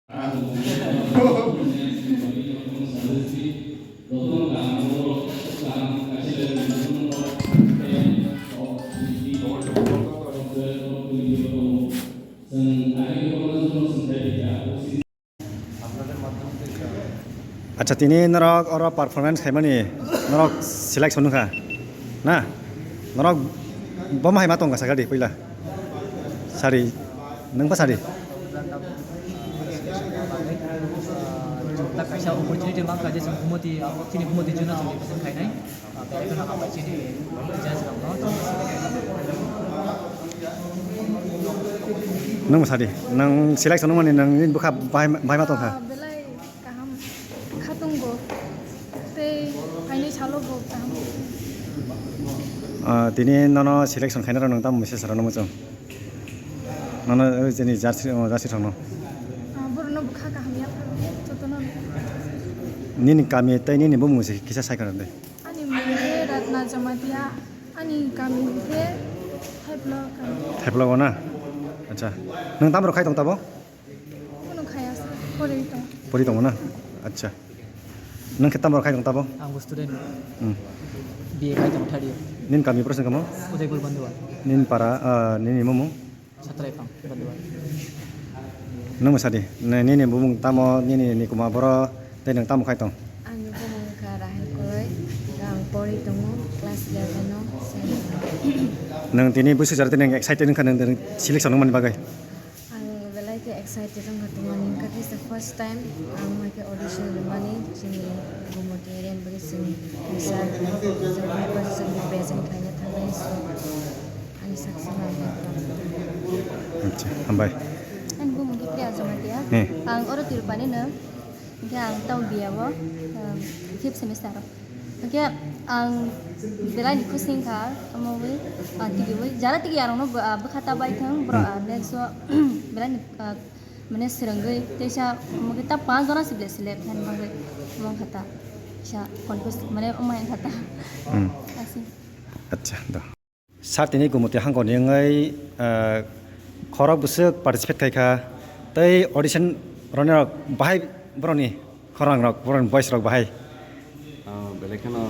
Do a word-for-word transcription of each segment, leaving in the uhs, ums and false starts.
Acha, tini norok oro performance khaimani norok selection wngkha na? Norok bo hai ma tongkha sakha di puila. Sari, nwng ba sari? Kaisa opportunity mankha je chwng Bhumoti, chini Bhumoti Juna chwng represent khainai. Nwng sadi, nwng selection wngmani nwng nini bwkha bahai, bahai ma tongkha? Ah, belai kaham khatung bo. Tei phainai salo bo kaham. Ah, tini nono selection khainai rok nwng tamo message rwna muchung? Nono, o, jeni jersey, o, jersey rokno. Ah, borokno bwkha kaham ya, jotono. Nini kami tei nini bumung se kisa sai khna de. Ani mung khe Ratna Jamatia, ani kami khe Thaipla kami. Thaipla o na? Acha. Nwng tamo rok khai tong tabo? Kuno khaya sa, pori tong. Pori tongo na? Acha. Nwng khe tamo rok khai tong tabo? Ang bo student. Hmm. B A khai tong third year. Nini kami boro se kamo? Udaipur Bandua. Nini para, ah, nini bumung? Satraipang Bandua. Nwng bwsa di, nini bumung tamo, nini nikuma boro tei nwng tamo khai tong? Ani bumung wngkha Rahel Koloi, ang pori tongo class eleven o. Nwng tini bwswk jora tini excited wngkha nwng selection wngmani bagwi? Ang belai khe excited wngkha tongmani, wngkha this the first time ang hai khe audition rwmani chini Bumoti area ni bagwi chwng misa represent khlaina thangnai. Ani saksa nang. Acha, hambai. Ani bumung khe Priya Jamatia. He. Ang oro Tirupani no. Hingke ang tamo B A o, um, fifth semester o. Hingke ang belai ni khusi wngkha, omo wi, ah, tigi wi, jara tigi arokno bo, ah, bwkha ta bai thang, borok, ah, next o, belai ni, ah, mane swrwngwi, teisa omo khe ta panch jona se belai select khaina bagwi, omo wngkha ta, kisa confuse, mane omo wngkha ta. Hmm. Asi. Acha, do. Sir tini Gumoti hangkoni wngwi, ah, khorok bwswk participate khai kha, tei audition rwnairok bahai borokni khorang rok, borokni voice rok bahai. Ah, belai kheno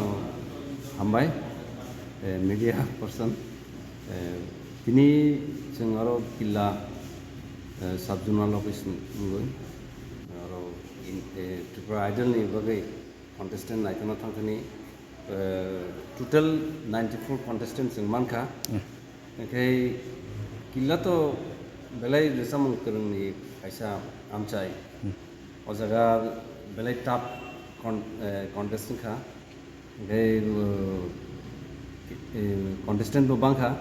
hambai, eh, media person. Eh, tini chwng aro Killa, eh, sub zonal office wngwi, aro in, eh, Tripura Idol ni bagwi contestant naitokna thangthani, eh, total ninety four contestant chwng mankha. Hmm. Hingkhe Killa to belai rwchapmung kwrwngni kaisa amchai. Hmm. O jaga belai tough con-, eh, contest wngkha. Hingkhe, eh, eh, contestant bo bangkha.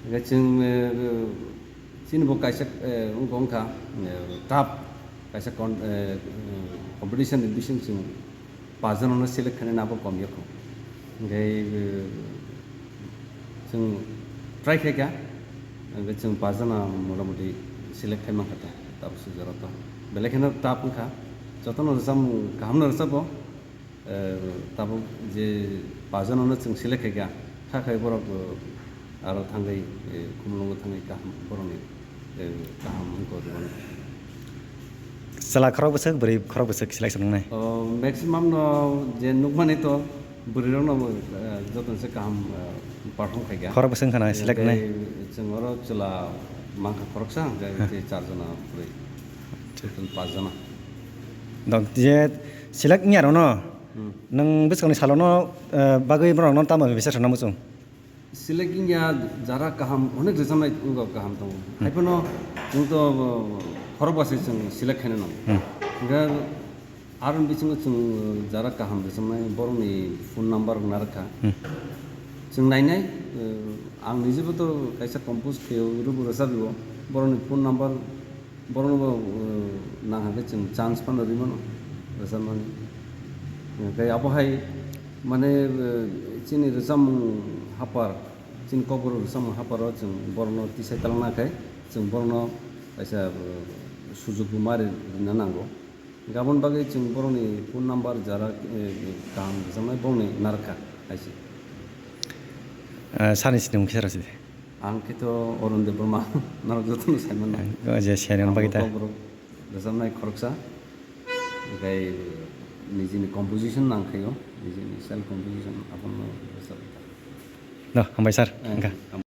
Hingkhe chwng, eh, chini bo kaisa, eh, wngkha, eh, tough kaisa con-, eh, eh, competition ni bising chwng paanch jona no select khainani abo kom ya kho. Hingkhe, eh, chwng try khaikha, hingkhe chwng paanch jona motamoti select khai mankha ta, tabuk swijaro to. Belai kheno tough wngkha, jotono rwchapmung kaham no rwchapo. Eh, tabuk je paanch jona no chwng select khaikha, kha khai borok, eh, aro thangwi, eh, Khumulwngo thangwi kaham borokni, eh, kaham wngkha rwmani. Chwla khorok bwswk, bwrwi khorok bwswk selection wngnai? Oh, maximum no je nukmani to bwrwi rokno, eh, joto se kaham, eh, perform khaikha. Khorok bwswk wngkha na select wngnai? Tei chwng oro chwla mankha khoroksa, hwnkhe tei char jona bwrwi. Acha. Total paanch jona. Dok je select wngya rokno, Hmm. Nwng bwskangni salono, eh, bagwi borokno tamo message rwna muchung? Select wngya jara kaham, onek rwchapnai wngkha kaham tongo. Hmm. Haiphano chwng to, uh, khorok bwsai chwng select khaina nango. Hmm. Hwnkhe aroni bisingo chwng jara kaham rwchapnai borokni phone number narwkha. Hmm. Chwng nainai, uh, ang nijebo to kaisa compose khe rwbo rwchapbo, borokni phone number Borokno bo, uh, nang hwnkhe chwng chance phano rwi mano rwchapmani. Tei abo hai, mane, uh, chini rwchapmung hapar, chini Kokborok rwchapmung haparo chwng borokno tisai talangna khe chwng borokno kaisa, uh, sujukbo ma ri-, rwna nango. Aboni bagwi chwng borokni phone number jara, uh, kaham rwchapnai borokni narwkha hai se. Ah, sani sinimung kisa rw sidi. Ang khe to Arun Debbarma, norok jotono sai mano. O je saimanna bagwi ta. Ang Kokborok, Rwchapnai khoroksa, tei nijini composition nangkhaio, nijini self composition abono rwchapnai. No, hambai sir. Eh, wngkha.